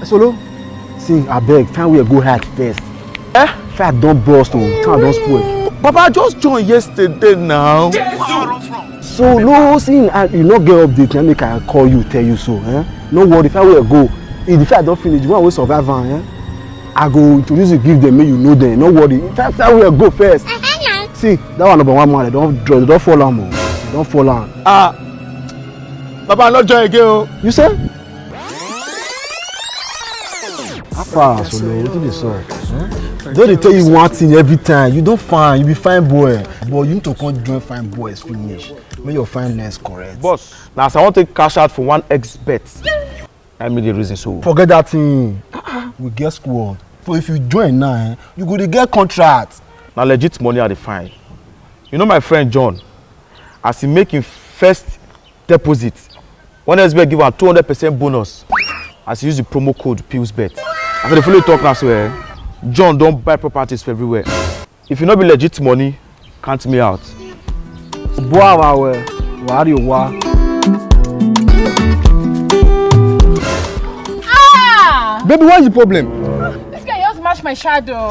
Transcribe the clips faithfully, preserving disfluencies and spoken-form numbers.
Solo, see, abeg, find where go hide first. Eh? Fire don burst o, town don spoil. Papa, I just join yesterday now. Solo, see, I, you no get update, na make I call you, tell you so. Eh? No worry, find where go. If the fire don finish, the one wey survive am, eh? I go introduce you, give them, make you know them. No worry, find, find where go first. See, that one number one man, they don draw, they don fall am o, they don fall am. Ah, Papa, I no join again o. You say? How far, Solo? Wetin dey sup? Eh? Don dey tell you one thing every time. You don fine, you be fine boy. But you need to come join fine boys finish. Make your fineness correct. Boss, na as I wan take cash out for one X bet. I mean the reason so. Forget that thing. Ah, ah, we get squad. So if you join now, eh, you go dey get contract. Na legit money I dey find. You know my friend John, as he make him first deposit, one X bet give am two hundred percent bonus as he use the promo code PILLSBET. As I dey follow you talk now so, eh, John don buy properties for everywhere. If e no be legit money, count me out. Bua wa we, wa ri wa. Ah! Baby, what's the problem? This guy just match my shadow.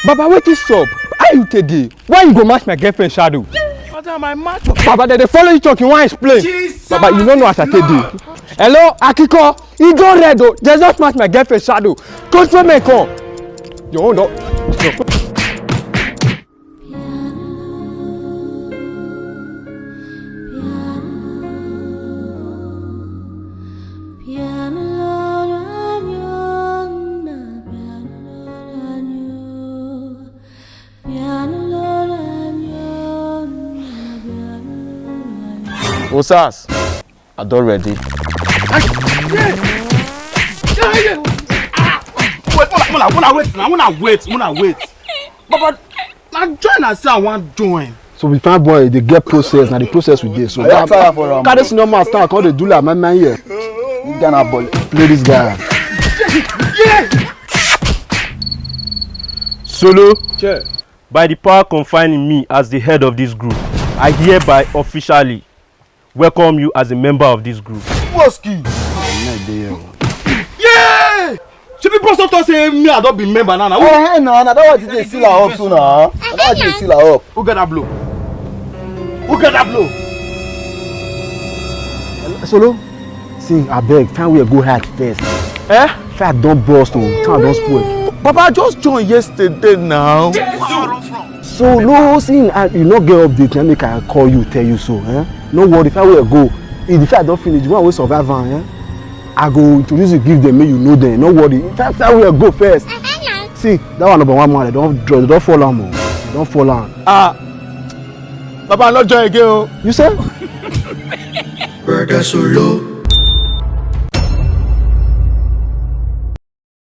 Baba, wetin sup? How you take dey? Why you go match my girlfriend shadow? Madam, I match up. Baba, dem dey follow you talk, you wan explain? Jesus! Baba, you no know as I take dey. Hello, Akiko. E don red o. Dem just match my girlfriend shadow. Control men come. Your own don. Osas, I don ready. Wait, una, una, una wait, una, una wait, una wait. Baba, na join I say I wan join. So we fine boy, dey get process, na the process we dey. So I don tire for am. Carry senior man stand, come dey do like my man here. Ghana boy. Play this guy. Yeah. Solo. Chair. By the power confined in me as the head of this group, I hereby officially welcome you as a member of this group. Woski! Yeah! Shebi boss don talk say me I don be member now. Eh, na, na that one dey seal her up so na. Na that one dey seal her up. Who get that blow? Who get that blow? Solo, see, abeg, find where go hide first. Eh? Fire don burst o, town don spoil. Papa, I just join yesterday now. Solo, see, I, you no get update, na make I call you, tell you so, eh? No worry, find where go. If the fire don finish, the one wey survive am, eh? I go introduce you, give them, make you know them. No worry, find, find where go first. See, that one number one man, they don draw, they don fall am o, they don fall am. Ah, Baba, I no join again o. You say? Brother Solo.